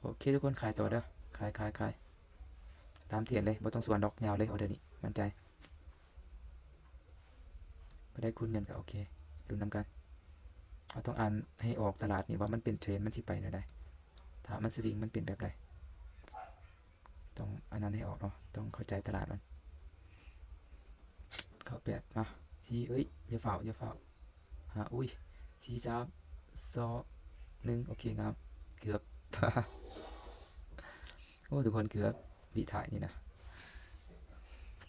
ອເຄທຸກຄົນ ຂາຍຕໍ່ເດີ ຂາຍ ຂາຍ ຂາຍ ຕາມເທຣນເລີຍ ບໍ່ຕ້ອງສວນດອກ ຍາວເລີຍ ອໍເດີນີ້ ໝັ້ນໃຈ. ບໍ່ໄດ້ຄູນເງິນກໍໂອເຄ ລຸ້ນນຳກັນ. ເຮົາຕ້ອງອ່ານໃຫ້ອອກຕະຫຼາດນີ້ວ່າມັນເປັນເທຣນ ມັນຊິໄປແນວໃດ ຖ້າມັນສະວິງ ມັນເປັນແບບໃດ. ຕ້ອງອັນນັ້ນໃຫ້ອອກເນາະ ຕ້ອງເຂົ້າໃຈຕະຫຼາດມັນ. ເກົ້າແປດ ມາ ສີ່ ເອີຍ ຢ່າຟ້າວ ຢ່າຟ້າວ ຫ້າ ອຸ້ຍ ສີ່ ສາມ ສອງ ໜຶ່ງ ໂອເຄ ງາມ ເກືອບ ໂອ້ ທຸກຄົນ ເກືອບ ວິທ້າຍນີ້ນະ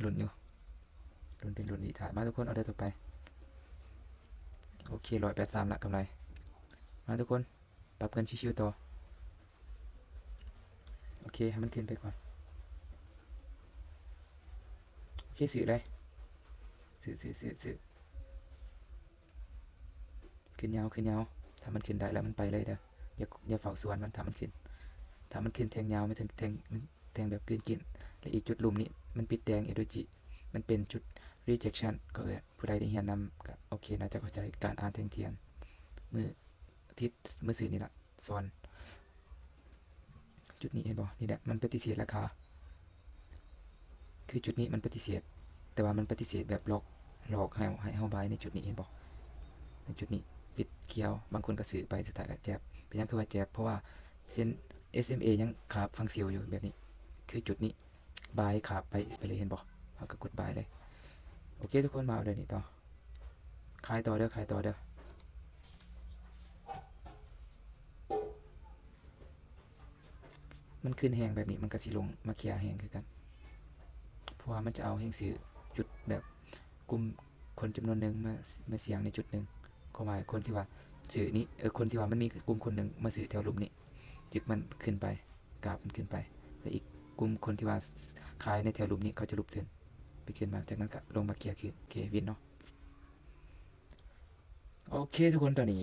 ລຸ້ນຢູ່ ລຸ້ນເປັນລຸ້ນວິທ້າຍ. ມາທຸກຄົນ ອໍເດີຕໍ່ໄປ ໂອເຄ ຮ້ອຍແປດສາມລະ ກຳໄລ. ມາທຸກຄົນ ປັບເງິນຊິວໆຕໍ່ ໂອເຄ ໃຫ້ມັນຂຶ້ນໄປກ່ອນ. ໂອເຄ ຊື້ເລີຍ ຊື້ ຊື້ ຊື້ ຊື້ ຂຶ້ນຍາວ ຂຶ້ນຍາວ ຖ້າມັນຂຶ້ນໄດ້ແລ້ວມັນໄປເລີຍເດີ ຢ່າ ຢ່າຟ້າວສວນມັນ ຖ້າມັນຂຶ້ນ ຖ້າມັນຂຶ້ນແທ່ງຍາວ ມັນແທ່ງ ແທ່ງ ແທ່ງແບບກືນກິນ ແລະ ອີກຈຸດລຸ່ມນີ້ມັນປິດແດງ ເອໂດຈິ ມັນເປັນຈຸດ rejection ກໍເອີ້ນ ຜູ້ໃດໄດ້ຮຽນນຳກໍໂອເຄ ໜ້າຈະເຂົ້າໃຈການອ່ານແທ່ງທຽນ ມື້ ທິດມື້ຊື່ນີ້ລະ ສອນ ຈຸດນີ້ເຫັນບໍ່? ນີ້ແຫຼະ ມັນປະຕິເສດລາຄາ ຄືຈຸດນີ້ມັນປະຕິເສດ ແຕ່ວ່າມັນປະຕິເສດແບບຫຼອກ ຫຼອກໃຫ້ ໃຫ້ເຮົາບາຍໃນຈຸດນີ້ ເຫັນບໍ່? ໃນຈຸດນີ້ປິດຂຽວ ບາງຄົນກໍຊື້ໄປ ສຸດທ້າຍກໍແຈບ. ເປັນຫຍັງຄືວ່າແຈບ? ເພາະວ່າເສັ້ນ ເອສເອັມເອ ຍັງຄາບຝັ່ງເຊວຢູ່ ແບບນີ້ ຄືຈຸດນີ້ ບາຍ ຄາບໄປ ໄປເລີຍ ເຫັນບໍ່? ເຮົາກໍກົດບາຍເລີຍ. ໂອເຄ ທຸກຄົນ ມາເອົາເດີນີ້ຕໍ່ ຂາຍຕໍ່ເດີ ຂາຍຕໍ່ເດີ. ມັນຂຶ້ນແຮງແບບນີ້ ມັນກໍຊິລົງມາເຄຍແຮງຄືກັນ ເພາະວ່າມັນຈະເອົາແຮງຊື້ຈຸດແບບກຸ່ມຄົນຈຳນວນໜຶ່ງມາ ມາສ່ຽງໃນຈຸດໜຶ່ງ ຄວາມໝາຍຄົນທີ່ວ່າຊື້ນີ້ ເອີ ຄົນທີ່ວ່າມັນມີກຸ່ມຄົນໜຶ່ງມາຊື້ແຖວລຸ່ມນີ້ ຈຶ່ງມັນຂຶ້ນໄປ ກາບມັນຂຶ້ນໄປ ແລະ ອີກກຸ່ມຄົນທີ່ວ່າຂາຍໃນແຖວລຸ່ມນີ້ ເຂົາຈະຫຼຸບທຶນໄປຂຶ້ນມາ ຈາກນັ້ນກໍລົງມາເຄຍຄືນ ເຄ ວິນເນາະ. ໂອເຄທຸກຄົນ ຕອນນີ້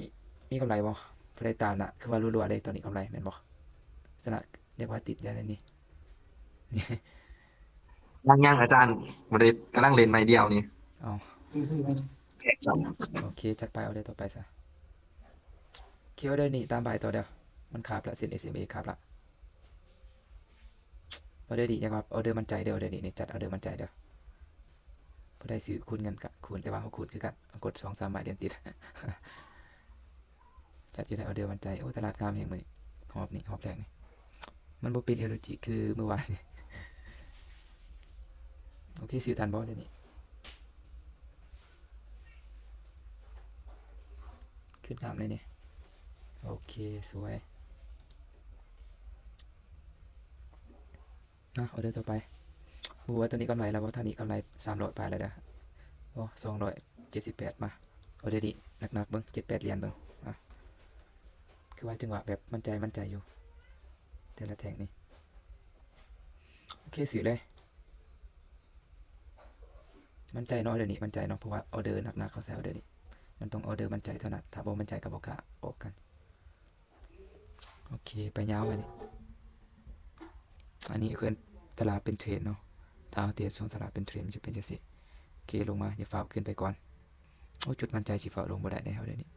ມີກຳໄລບໍ່? ຜູ້ໃດຕາມນະ ຄືວ່າລົວໆເລີຍ ຕອນນີ້ກຳໄລແມ່ນບໍ່? ຊະນະ ຮຽກວ່າຕິດໄດ້ແລ້ວນີ້ ຍັງໆ ອາຈານ ບໍ່ໄດ້ ກຳລັງເຫຼັ້ນໄມ້ດຽວນີ້. ເອົ້າ ໂອເຄ ຈັດໄປ ອໍເດີຕໍ່ໄປຊະ. ໂອເຄ ອໍເດີນີ້ຕາມບາຍຕໍ່ເດີ ມັນຄາບລະ ເສັ້ນ ເອສເອັມເອ ຄາບລະ. ອໍເດີນີ້ ຢາກວ່າອໍເດີໝັ້ນໃຈເດີ ອໍເດີນີ້ ຈັດອໍເດີໝັ້ນໃຈເດີ. ຜູ້ໃດຊື້ຄູນເງິນກະຄູນ ແຕ່ວ່າເຮົາຄູນຄືກັນ ກົດສອງສາມໄມ້ລຽນຕິດ ຈັດຢູ່ໃນອໍເດີໝັ້ນໃຈ. ໂອ້ ຕະຫຼາດງາມແຮງມື້ນີ້ ຮອບນີ້ ຮອບແລກນີ້ ມັນບໍ່ເປັນເອໂຣຈິກຄືມື້ວານນີ້. ໂອເຄ ຊື້ທັນບໍ່ດຽວນີ້? ຂຶ້ນງາມເລີຍນີ້ ໂອເຄ ສວຍ. ມາ ອໍເດີຕໍ່ໄປ ບໍ່ຮູ້ວ່າຕົວນີ້ກຳໄລແລ້ວບໍ່? ທ່ານນີ້ກຳໄລສາມຮ້ອຍປາຍແລ້ວເດີ ໂອ້ ສອງຮ້ອຍເຈັດສິບແປດ. ມາ ອໍເດີນີ້ໜັກໆ ເບິ່ງ ເຈັດແປດຫຼຽນເບິ່ງ. ອ່ະ ຄືວ່າຈັງຫວະແບບໝັ້ນໃຈ ໝັ້ນໃຈຢູ່ ແຕ່ລະແທ່ງນີ້. ໂອເຄ ຊື້ເລີຍ. ໝັ້ນໃຈເນາະ ອໍເດີນີ້ໝັ້ນໃຈເນາະ ເພາະວ່າອໍເດີໜັກໆ ເຂົາໃສ່ອໍເດີນີ້ ມັນຕ້ອງອໍເດີໝັ້ນໃຈເທົ່ານັ້ນ ຖ້າບໍ່ໝັ້ນໃຈກໍບໍ່ກ້າອອກກັນ. ໂອເຄ ໄປຍາວບາດນີ້. ອັນນີ້ເອີ້ນຕະຫຼາດເປັນເທຣນເນາະ ຖ້າເຮົາເທຣດຊ່ວງຕະຫຼາດເປັນເທຣນ ມັນຈະເປັນຈັ່ງຊີ້. ໂອເຄ ລົງມາ ຢ່າຟ້າວຂຶ້ນໄປກ່ອນ. ໂອ້ ຈຸດໝັ້ນໃຈຊິຟ້າວລົງບໍ່ໄດ້ເດ້ ອໍເດີນີ້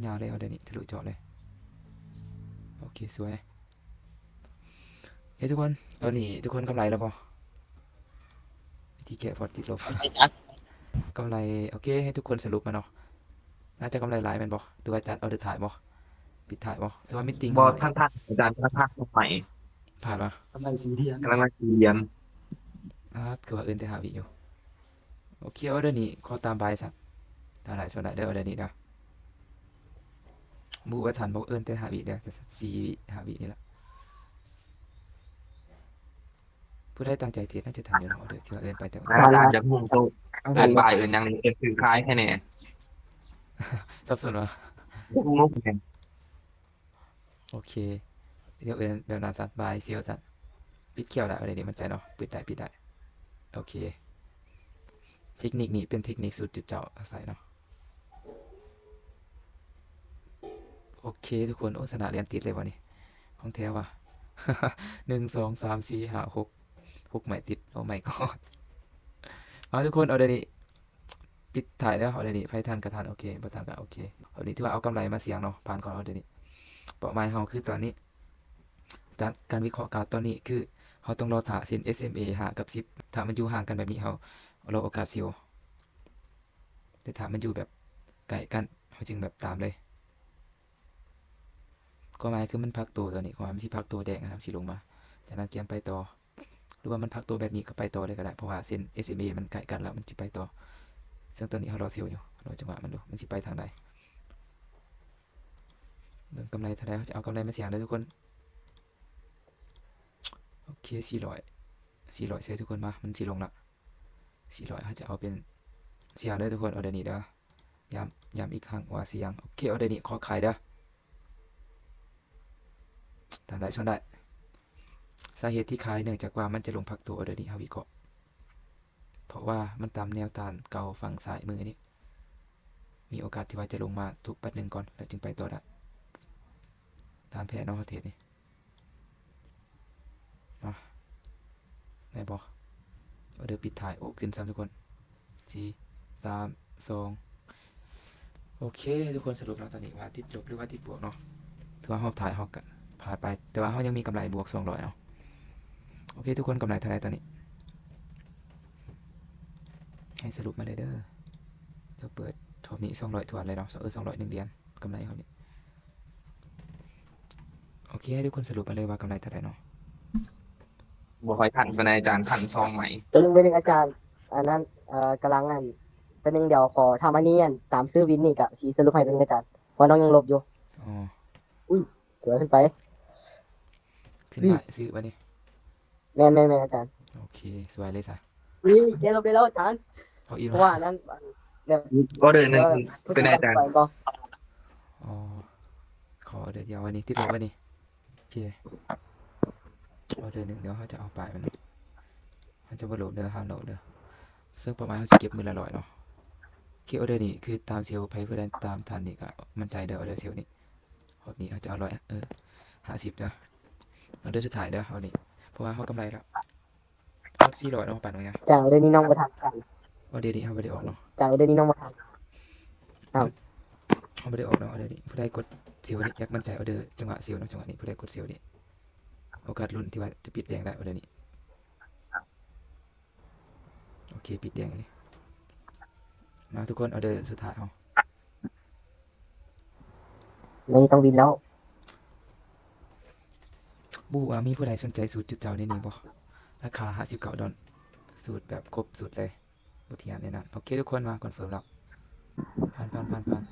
ຍາວເລີຍ ອໍເດີນີ້ ທະລຸເຈາະເລີຍ. ໂອເຄ ສວຍ. ເຮີ້ຍ ທຸກຄົນ ຕອນນີ້ທຸກຄົນກຳໄລແລ້ວບໍ່? ວິທີແກ້ພອດຕິດລົບ ກຳໄລ. ໂອເຄ ໃຫ້ທຸກຄົນສະຫຼຸບມາເນາະ ໜ້າຈະກຳໄລຫຼາຍແມ່ນບໍ່? ຫຼືວ່າຈັດອໍເດີທ້າຍບໍ່? ປິດທ້າຍບໍ່? ຖືວ່າມີຕິງບໍ່? ບໍ່ທັນ ອາຈານ ທັນ ພາດໃໝ່ ພາດຫວາ? ກຳໄລສີ່ຫຼຽນ ກຳໄລສີ່ຫຼຽນ. ອ່າ ຄືວ່າອື່ນແຕ່ຫ້າວິຢູ່. ໂອເຄ ອໍເດີນີ້ຂໍຕາມບາຍຊະ ຖ້າໄດ້ສ່ວນໄດ້ເດີ ອໍເດີນີ້ເດີ. ບໍ່ວ່າທັນບໍ່ເອີ້ນແຕ່ຫ້າວິເດີ ແຕ່ສີ່ວິ ຫ້າວິນີ້ລະ. ຜູ້ໃດຕັ້ງໃຈເທຣດໜ້າຈະທັນຢູ່ເນາະ ອໍເດີທີ່ວ່າເອີ້ນໄປ. ແຕ່ວ່າອາຈານຢາກຮູ້ໂຕ ເອີ້ນບາຍເອີ້ນຫຍັງນີ້ ເອັຟຄືຂາຍແຄ່ແນ່ ສັບສົນຫວາ? ງົງແນ່. ໂອເຄ ດຽວເອີ້ນແບບນັ້ນຊະ ບາຍເຊວຊະ. ປິດຂຽວໄດ້ ອໍເດີນີ້ໝັ້ນໃຈເນາະ ປິດໄດ້ ປິດໄດ້. ໂອເຄ ເທັກນິກນີ້ເປັນເທັກນິກສູດທີ່ເຈົ້າໃຊ້ເນາະ. ໂອເຄທຸກຄົນ ໂອ້ ຊະນະຫຼຽນຕິດເລີຍບໍ່ນີ້ ຂອງແທ້ຫວາ? ໜຶ່ງ ສອງ ສາມ ສີ່ ຫ້າ ຫົກ ຫົກໄມ້ຕິດ. ໂອ້ ໄມ້ກອດ. ມາທຸກຄົນ ອໍເດີນີ້ປິດທ້າຍແລ້ວ ອໍເດີນີ້ໃຜທັນກໍທັນ ໂອເຄ ບໍ່ທັນກໍໂອເຄ. ອໍເດີນີ້ຖືວ່າເອົາກຳໄລມາສ່ຽງເນາະ ຜ່ານກ່ອນ ອໍເດີນີ້. ເປົ້າໝາຍເຮົາຄືຕອນນີ້ ຈາກການວິເຄາະກາຟຕອນນີ້ ຄືເຮົາຕ້ອງລໍຖ້າເສັ້ນ ເອສເອັມເອ ຫ້າກັບສິບ ຖ້າມັນຢູ່ຫ່າງກັນແບບນີ້ ເຮົາລໍໂອກາດເຊວ ແຕ່ຖ້າມັນຢູ່ແບບໃກ້ກັນ ເຮົາຈຶ່ງແບບຕາມເລີຍ. ຄວາມໝາຍຄືມັນພັກໂຕຕອນນີ້ ຄວາມໝາຍມັນຊິພັກໂຕແດງນະ ມັນຊິລົງມາ ຈາກນັ້ນກຽມໄປຕໍ່ ຫຼືວ່າມັນພັກໂຕແບບນີ້ກໍໄປຕໍ່ເລີຍກໍໄດ້ ເພາະວ່າເສັ້ນ ເອສເອັມເອ ມັນໃກ້ກັນແລ້ວ ມັນຊິໄປຕໍ່. ເຊິ່ງຕອນນີ້ເຮົາລໍເຊວຢູ່ ລໍຈັງຫວະມັນດູ ມັນຊິໄປທາງໃດ. ເບິ່ງກຳໄລເທົ່າໃດ ເຮົາຈະເອົາກຳໄລມາສ່ຽງເດີທຸກຄົນ. ໂອເຄ ສີ່ຮ້ອຍ ສີ່ຮ້ອຍ ເຊວທຸກຄົນ ມາ ມັນຊິລົງລະ ສີ່ຮ້ອຍ ເຮົາຈະເອົາເປັນສ່ຽງເດີທຸກຄົນ ອໍເດີນີ້ເດີ. ຢ້ຳ ຢ້ຳອີກຄັ້ງວ່າສ່ຽງ. ໂອເຄ ອໍເດີນີ້ຂໍຂາຍເດີ. ຕາມໄດ້ ຊົນໄດ້. ສາເຫດທີ່ຂາຍເນື່ອງຈາກວ່າມັນຈະລົງພັກໂຕ ອໍເດີນີ້ເຮົາວິເຄາະ ເພາະວ່າມັນຕາມແນວຕ້ານເກົ່າຝັ່ງຊ້າຍມືນີ້ ມີໂອກາດທີ່ວ່າຈະລົງມາທຸບບາດໜຶ່ງກ່ອນ ແລ້ວຈຶ່ງໄປຕໍ່ໄດ້. ຕາມແຜນເນາະ ເຮົາເທຣດນີ້. ມາ ໄດ້ບໍ່? ອໍເດີປິດທ້າຍ ໂອ້ ຂຶ້ນຊ້ຳທຸກຄົນ. ສີ່ ສາມ ສອງ ໂອເຄ ທຸກຄົນ ສະຫຼຸບແລ້ວຕອນນີ້ວ່າຕິດລົບ ຫຼືວ່າຕິດບວກເນາະ. ຖືວ່າຮອບທ້າຍເຮົາກະພາດໄປ ແຕ່ວ່າເຮົາຍັງມີກຳໄລບວກສອງຮ້ອຍເນາະ. ໂອເຄ ທຸກຄົນ ກຳໄລເທົ່າໃດຕອນນີ້? ໃຫ້ສະຫຼຸບມາເລີຍເດີ. ເຈົ້າເປີດຮອບນີ້ສອງຮ້ອຍຖ້ວນເລີຍເນາະ ເອີ ສອງຮ້ອຍໜຶ່ງຫຼຽນ ກຳໄລເຮົານີ້. ໂອເຄ ໃຫ້ທຸກຄົນສະຫຼຸບມາເລີຍວ່າກຳໄລເທົ່າໃດເນາະ? ບໍ່ຄ່ອຍທັນປານໃດອາຈານ ທັນຊອງໃໝ່. ແປັບໜຶ່ງ ແປັບໜຶ່ງອາຈານ ອັນນັ້ນ ເອີ ກຳລັງ ອັນ ແປັບໜຶ່ງ ດຽວຂໍຖາມອັນນີ້ ອັນ ຕາມຊື່ວິນນີ້ກະຊິສະຫຼຸບໃຫ້ ແປັບໜຶ່ງອາຈານ ເພາະວ່ານ້ອງຍັງລົບຢູ່. ອໍ ອຸ້ຍ ສວຍຂຶ້ນໄປ ຂຶ້ນໄປ ອືມ ຊື້ບາດນີ້. ແມ່ນ ແມ່ນ ແມ່ນອາຈານ. ໂອເຄ ສວຍເລີຍຊະ. ນີ້ແກລົບໄດ້ແລ້ວອາຈານ. ເອົາອີກ ເພາະວ່າອັນນັ້ນ ແບບ ອໍເດີໜຶ່ງ ເອີ ເປັນໃດອາຈານ? ອໍ ຂໍອໍເດີດຽວໄວ້ນີ້ ຕິດລົບໄວ້ນີ້. ໂອເຄ ອໍເດີໜຶ່ງ ດຽວເຮົາຈະເອົາປາຍມັນ ເຮົາຈະບໍ່ໂຫຼດເດີ ຫ້າມໂຫຼດເດີ. ເຊິ່ງເປົ້າໝາຍເຮົາຊິເກັບມື້ລະຮ້ອຍເນາະ. ໂອເຄ ອໍເດີນີ້ຄືຕາມເຊວ ໃຜຜູ້ໃດຕາມທັນນີ້ກະໝັ້ນໃຈເດີ ອໍເດີເຊວນີ້. ຮອບນີ້ເຮົາຈະເອົາຮ້ອຍ ເອີ ຫ້າສິບເດີ ອໍເດີສຸດທ້າຍເດີ ຮອບນີ້ ເພາະວ່າເຮົາກຳໄລແລ້ວ. ຮອດສີ່ຮ້ອຍເນາະ ປານນັ້ນ. ຈາກອໍເດີນີ້ນ້ອງບໍ່ທັນ. ອໍເດີນີ້ເຮົາບໍ່ໄດ້ອອກເນາະ. ຈາກອໍເດີນີ້ນ້ອງບໍ່ທັນ. ເອົ້າ ເຮົາບໍ່ໄດ້ອອກເນາະ ອໍເດີນີ້. ຜູ້ໃດກົດເຊວນີ້ ຢາກໝັ້ນໃຈອໍເດີຈັງຫວະເຊວເນາະ ຈັງຫວະນີ້ ຜູ້ໃດກົດເຊວນີ້ ໂອກາດລຸ້ນທີ່ວ່າຈະປິດແດງໄດ້ ອໍເດີນີ້. ໂອເຄ ປິດແດງອັນນີ້. ມາທຸກຄົນ ອໍເດີສຸດທ້າຍເຮົາ. ນີ້ຕ້ອງບິນແລ້ວ. ບໍ່ຮູ້ວ່າມີຜູ້ໃດສົນໃຈສູດຈຸດເຈົ້າໃນນີ້ບໍ່? ລາຄາຫ້າສິບເກົ້າດອນ ສູດແບບຄົບສູດເລີຍ ບົດຮຽນໃນນັ້ນ. ໂອເຄ ທຸກຄົນ ມາຄອນເຟີມແລ້ວ. ຜ່ານ ຜ່ານ ຜ່ານ ຜ່ານ.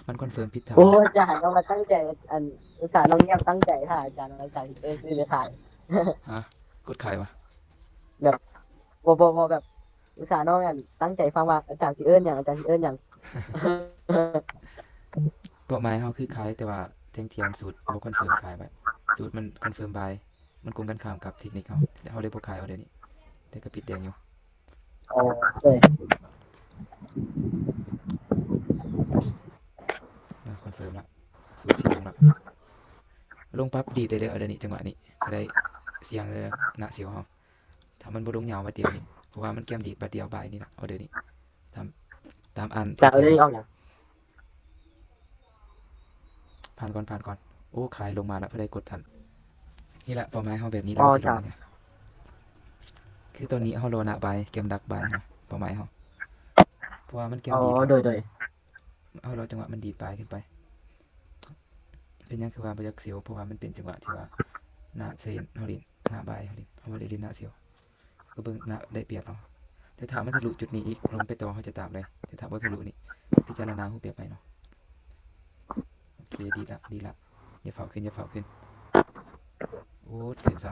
ມັນຄອນເຟີມຜິດທາງ. ໂອ້ ອາຈານ ເຮົາມາຕັ້ງໃຈ ອັນ ອຸດສ່ານ້ອງງຽບຕັ້ງໃຈຖ້າອາຈານ ອາຈານຊິເອີ້ນຊື່ໄປຂາຍ. ຮະ? ກົດຂາຍວະ? ແບບ ບໍ່ ບໍ່ ບໍ່ ແບບ ອຸດສ່ານ້ອງ ອັນ ຕັ້ງໃຈຟັງວ່າອາຈານຊິເອີ້ນຫຍັງ ອາຈານຊິເອີ້ນຫຍັງ. ເປົ້າໝາຍເຮົາຄືຂາຍ ແຕ່ວ່າແທ່ງທຽນສູດບໍ່ຄອນເຟີມຂາຍໄວ້ ສູດມັນຄອນເຟີມບາຍ ມັນກົງກັນຂ້າມກັບເທັກນິກເຮົາ ແລະເຮົາເລີຍບໍ່ຂາຍອໍເດີນີ້ ແຕ່ກໍປິດແດງຢູ່. ໂອເຄ ມາຄອນເຟີມລະ ສູດສີແດງລະ ລົງປັບດີດໄດ້ເດີ ອໍເດີນີ້ ຈັງຫວະນີ້ ໄດ້ສ່ຽງເດີ ໜ້າເຊວເຮົາ. ຖ້າມັນບໍ່ລົງຍາວບາດດຽວນີ້ ເພາະວ່າມັນກຽມດີດບາດດຽວບາຍນີ້ນະ ອໍເດີນີ້ ຕາມ ຕາມອັນ ຈາກອໍເດີນີ້ອອກຫຍັງ? ຜ່ານກ່ອນ ຜ່ານກ່ອນ. ໂອ້ ຂາຍລົງມາລະ ຜູ້ໃດກົດທັນ. ນີ້ລະເປົ້າໝາຍເຮົາແບບນີ້ລະ ມັນຊິລົງມາຫຍັງ? ຄືຕອນນີ້ເຮົາລໍໜ້າບາຍ ກຽມດັກບາຍເຮົາ ເປົ້າໝາຍເຮົາ ເພາະວ່າມັນກຽມດີດ. ອໍ ໂດຍ ໂດຍ. ເຮົາລໍຈັງຫວະມັນດີດບາຍຂຶ້ນໄປ. ເປັນຫຍັງຄືວ່າບໍ່ຢາກເຊວ? ເພາະວ່າມັນເປັນຈັງຫວະທີ່ວ່າໜ້າເຊນເຮົາຫຼິ້ນ ໜ້າບາຍເຮົາຫຼິ້ນ ເຮົາບໍ່ໄດ້ຫຼິ້ນໜ້າເຊວ ກໍເບິ່ງໜ້າໄດ້ປຽບເຮົາ. ແຕ່ຖ້າມັນທະລຸຈຸດນີ້ອີກ ລົງໄປຕໍ່ເຮົາຈະຕາມເລີຍ ແຕ່ຖ້າບໍ່ທະລຸນີ້ ພິຈາລະນາຮູບແບບໃໝ່ເນາະ. ໂອເຄ ດີລະ ດີລະ ຢ່າຟ້າວຂຶ້ນ ຢ່າຟ້າວຂຶ້ນ. ໂອ້ ຂຶ້ນຊະ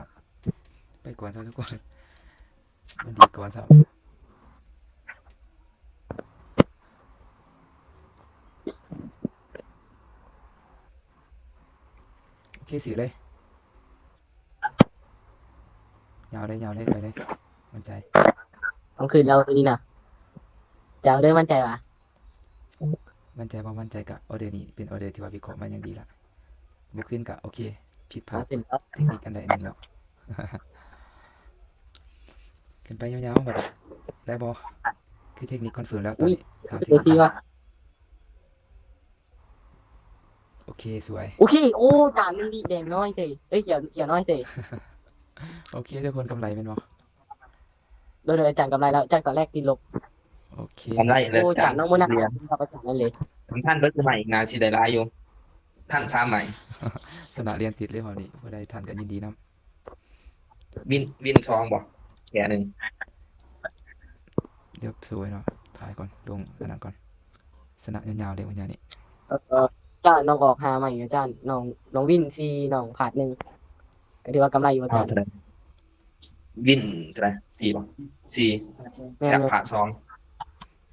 ໄປກ່ອນຊະທຸກຄົນ. ມັນດີກວ່າຊ້ຳ. ໂອເຄ ຊື້ເລີຍ ຍາວເລີຍ ຍາວເລີຍ ໄປເລີຍ ໝັ້ນໃຈ. ຕ້ອງຂຶ້ນແລ້ວນີ້ນະ ເຈົ້າເດີ ໝັ້ນໃຈຫວາ? ໝັ້ນໃຈບໍ່ໝັ້ນໃຈກະ ອໍເດີນີ້ເປັນອໍເດີທີ່ວ່າວິເຄາະມາຢ່າງດີລະ. ບໍ່ຂຶ້ນກະໂອເຄ ຜິດພາດເທັກນິກອັນໃດອັນໜຶ່ງແລ້ວ. ຂຶ້ນໄປຍາວໆ ບັດ ໄດ້ບໍ່? ຄືເທັກນິກຄອນເຟີມແລ້ວຕອນນີ້ ຕາມເທັກນິກ. ໂອເຄ ສວຍ. ໂອເຄ ໂອ້ ຈານໜຶ່ງດິແດງນ້ອຍເສຍ ເອີຍ ຂຽວ ຂຽວນ້ອຍເສຍ. ໂອເຄ ທຸກຄົນກຳໄລແມ່ນບໍ່? ໂດຍ ໂດຍ ອາຈານກຳໄລແລ້ວ ຈາກຕອນແລກຕິດລົບ. ໂອເຄ ກຳໄລແລ້ວ ໂອ້ ຈາ ຈານ ນ ນ້ອງບໍ່ໜັກກັບອາຈານນັ້ນເລີຍ. ມັນທັນເບິດໃໝ່ອີກນາຊິໄດ້ຫຼາຍຢູ່ ທັນສາມໃໝ່. ຊະນະລຽນຕິດເລີຍຮອບນີ້ ຜູ້ໃດທັນກໍຍິນດີນຳ. ວິນ ວິນສອງບໍ່ ແຄ່ໜຶ່ງ. ດຽວສວຍເນາະ ຖ່າຍກ່ອນ ລົງອັນນັ້ນກ່ອນ ຊະນະຍາວໆເລີຍ ຍາວນີ້. ເອີ ຈານ ນ້ອງອອກຫ້າໃໝ່ ອາຈານ ນ້ອງ ນ້ອງວິນສີ່ ນ້ອງພາດໜຶ່ງ ກໍຖືວ່າກຳໄລຢູ່ ອາຈານ. ວິນເທົ່າໃດ ສີ່ບໍ່ ສີ່ ແຄບພາດສອງ.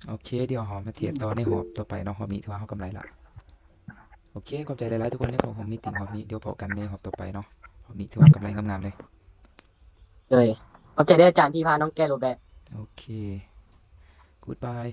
ໂອເຄ ດຽວເຮົາມາທຽບຕໍ່ໃນຮອບຕໍ່ໄປເນາະ ຮອບນີ້ຖືວ່າເຮົາກຳໄລລະ. ໂອເຄ ຂອບໃຈຫຼາຍໆທຸກຄົນໃນເຂົ້າຮ່ວມມີຕິງຮອບນີ້ ດຽວພໍ້ກັນໃນຮອບຕໍ່ໄປເນາະ. ຮອບນີ້ຖືວ່າກຳໄລງາມໆເລີຍ. ໂດຍ ຂອບໃຈເດີອາຈານທີ່ພານ້ອງແກ້ລົບແບບ. ໂອເຄ Goodbye.